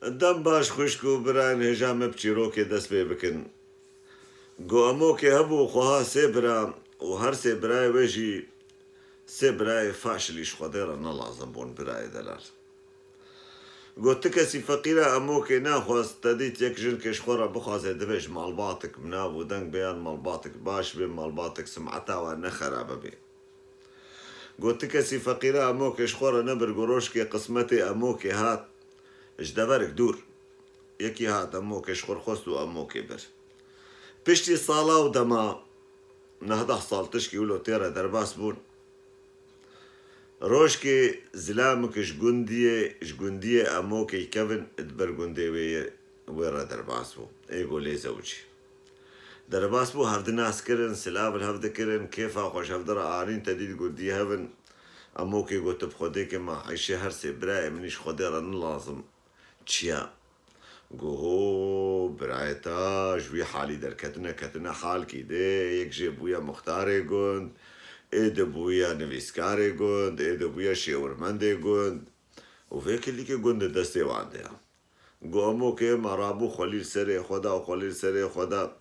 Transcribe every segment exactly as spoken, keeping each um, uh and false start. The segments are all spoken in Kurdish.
Dem baş xwişk û birayên hêja me bi çîrokê dest pê bikin. Go Emokê hebû xweha sê bira û her sê birayê wê jî sê birayê faşilî ji Xwedê re ne lazim bûn birayê delal. Go ti kesî feqîra Emokê naxwest, te dît yek jinkê ji xwe re bixwaze divê ji malbatik bi nav û deng bê yan malbatik baş bê, malbatik simeta we ne xerabe bê. Go ti kesî feqîra Emokê ji xwe re nebir, go rojkê qismetê Emokê hat ji deverik dûr. Yekî hat Emokê ji xwe xwest û Emokê bir. Piştî sala û dema nehdeh sal tişkî wilo tê re derbas bûn. Rojkê zilamik ji gundiyê, ji gundiyê Emokê kevin di ber gundê wê ye, wê re derbas bû. Ê go lê zewicî. Derbas bû, hevdi nas kirin, silav li hev dikirin, kêfa xwe ji hevdi re anîn, te dît gundî hev in. Emokê got, bi Xwedê ke ma Eyşê her sê birayê min î ji Xwedê re ne lazim. Çiya? Go ho, birayê ta ji wî halî derketine, ketine halkî dê, yek jê bûye muxtarê gund, ê di bûye nivîskarê gund, ê di bûye şêwirmendê gund. Û vê kilîkê gund di destê wan de ya. Go Emokê ma rabû xwelî li serê xwe da û xwelî li serê xwe da.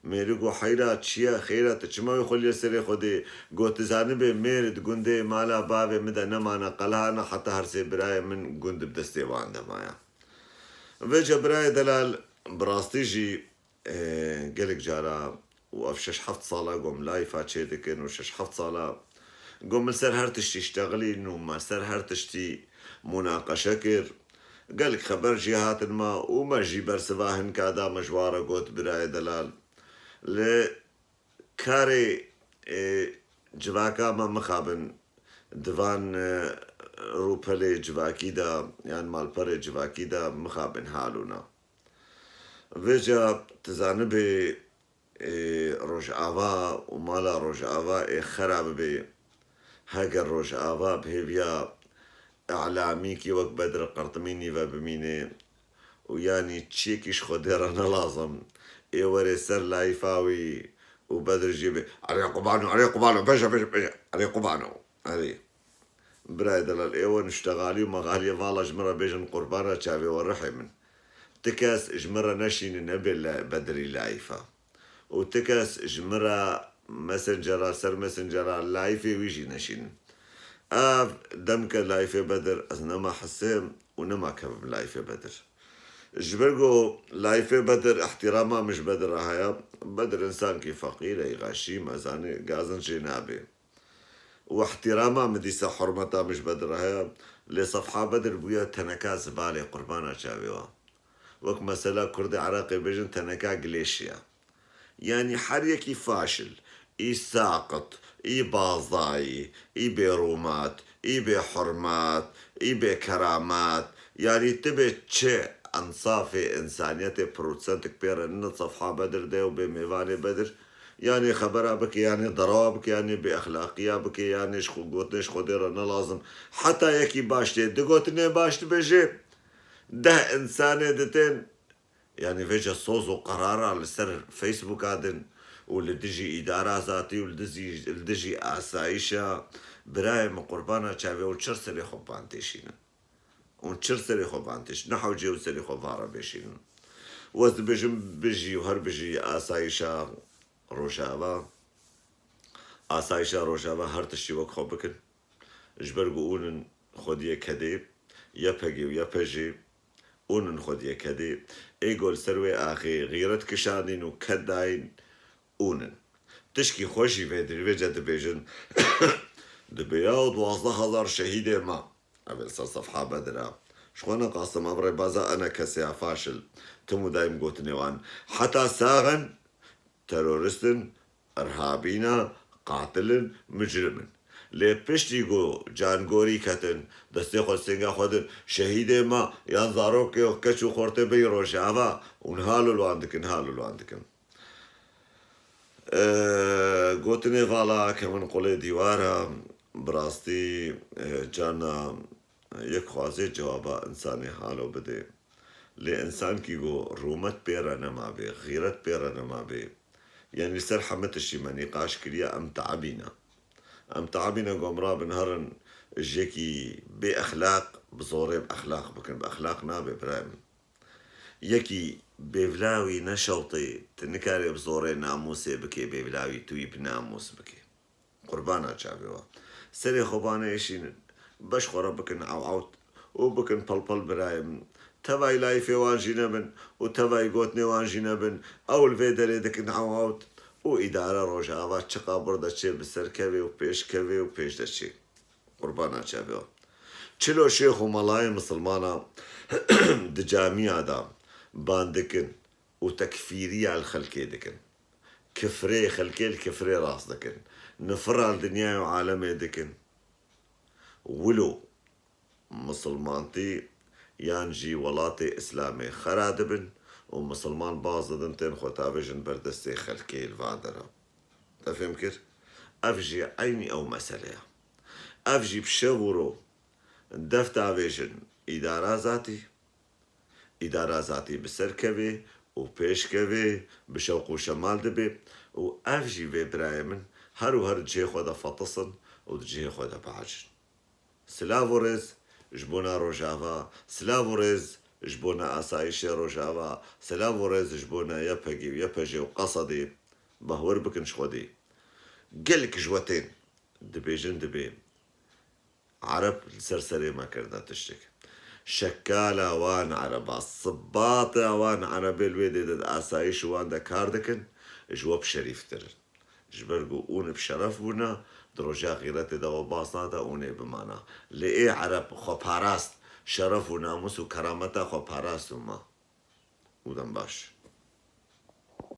Mêrî go, heyra çi ye, xêr e, tu çima wê xwelî li serê xwe dê? Go, tu zanibê mêr di gundê mala bavê min de nemane, qelhane, heta her sê birayê min gund bi destê wan de maye. Vêca birayê delal, bi rastî jî, e, gelek cara û ev şeş heft sala gom layfa çê dikin û şeş heft sala gom li ser her tiştî ştexilîn û me ser her tiştî munaqeşe kir. Gelek xeber jî hatin me û me jî bersiva hinka da, me ji wan re got, birayê delal, li karê, e, civaka me mixabin, di van, e, rûpelê civakî de yan malperê civakî de mixabin halûna. Vêca tu zanibê, ê, Rojava û mala Rojava ê xera bibê. Heger Rojava bi hêviya îlamîkî wek Bedir Qertimînî ve bimîne û yanî çiyekî ji Xwedê re ne lazim, ê were ser layîfa wî û Bedir jî bê, "Erê qubano, erê qubano, beje, beje, beje, erê qubano, erê." Birayê delal, ê we nuştexalî û mexaliyê vala ji min re bêjin qurbana çavê we rihê min. Ti kes ji min re neşînin nebê le-, Bedirî layîfa. Û ti kes ji min re Messengera, ser Messengera layîfê wî jî neşînin. Ev demke layîfê Bedir ez nema hisê û nema kevim layîfê Bedir. Ji ber ku layîfê Bedir, îhtîrama min ji Bedir re heye, Bedir însankî feqîr e, xeşîm e, zanî gazin jê nabê. Û îhtîrama min dîsa hurmeta min ji Bedir re heye, lê sefha Bedir bûye teneka zibalê qurbana çavê we. Wek mesela Kurdê Iraqê bêjin teneka gilêşiya. Yanî her yekî faşil, î saqit, î bazayî, î bêrûmat, î bêhurmat, î bêkeramat, yanî tu bê çi ensafê însaniyetê prosentek pê re nine sefha Bedir de û bê mêvanê Bedir, yanî xebera bike, yanî derewa bike, yanî bêexlaqiya bike, yanî ji xwe gotinê ji Xwedê re ne lazim. Heta yekî baş tê, du gotinê baş dibêje, deh însanê ditên, yanî vêca soz û qerara li ser Facebooka din û li dijî îdara zatî û li dijî, li dijî asayişa birayê min qurbana çavê û çir serê xwe van têşînin. Û çir serê xwe van têş, ne hewcê û serê xwe van re bêşînin. Û ez dibêjim bijî û her bijî asayişa Rojava. Asayişa Rojava her tiştî wek xwe bikin. Ji ber ku hûn in xwediyê kedê, YPG'ê û YPJ'ê, hûn in xwediyê kedê. Ê ku li ser wê axê xîret kişandîn û ked dayîn, hûn in. Tişkî xwe jî vê dirêvêce dibêjin. Dibê ya duwazdeh hezar şehîdê me. Ev ê li ser sefha Bedir e. Ji xwe neqasim ev rêbaza ene kesê ya faşil. Tim û daîm gotinê wan. Heta sax in, terorist in, irhabî ne, qatil in, micrim in. Lê piştî ku cangorî ketin, destê xwe li sênga xwe din, şehîdê me yan zarokê û keç û xortê bêyî Rojava û niha li wan dikin, niha li wan dikin. E, gotinê vala kevin qulê dîwar e, bi rastî, e, carna yek xwazê cewaba însanê halo bidê. Lê însankî ku rûmet pê re nemabê, xîret pê re nemabê, yanî li ser heme tiştî me nîqaş kiriye, em teibîne. Em teibîne ku em rabin herin ji yekî bê exlaq, bi zorê bi exlaq bikin, bi exlaq nabe birayê min. Yekî bêvla wî neşewtê, tu nikarê bi zorê namûsê bikê bêvla wî, tu wî bi namûs bikê. Qurbana çavê we. Serê xwe bane êşînin. Beş xwe re bikin ewewt û bikin pelpel birayê min. Tevayî layîfê wan jî nebin û tevayî gotinê wan jî nebin. Ew li vê derê dikin ewewt û îdare Rojava çiqa bir deçê bi ser kevê û pêş kevê û pêş deçê. Qurbana çavê we. Çilo şêx û melayê misilmana di camiya de ban dikin û tekfîriya li xelkê dikin. Kifrê xelkê li kifrê rast dikin. Nifira li dinyayê û alemê dikin. Wilo misilmantî yan jî welatê îslamê xera dibin û misilman baz didin tên xwe tavêjin ber destê xelkê li van dera. Te fêm kir? Ev jî eynî ew mesele ye. Ev jî bi şev û ro dev tavêjin îdara zatî, îdara zatî bi ser kevê û pêş kevê, bi şewq û şemal dibe û ev jî vê birayê min her û her di cihê xwe de fetisin û di cihê xwe de biacin. Silav û rêz ji bona Rojava, silav û rêz ji bona asayişê Rojava, silav û rêz ji bona YPG'ê û YPJ'ê û Qesedê. Bahwer bikin ji Xwedê. Gelek ji we tên dibêjin dibê Ereb li ser serê me kirine tiştek. Şekala wan Ereba, sibata wan Erebê li wê dê de di asayîş û wan de kar dikin, ji we bi şerîftir in. Ji ber ku hûn bi şeref bûne, di roja xîretê de we bas nade, hûn ê bimana. Lê ê Ereb xwe parast, şeref û namûs û kerameta xwe parast û ma. Û dem baş.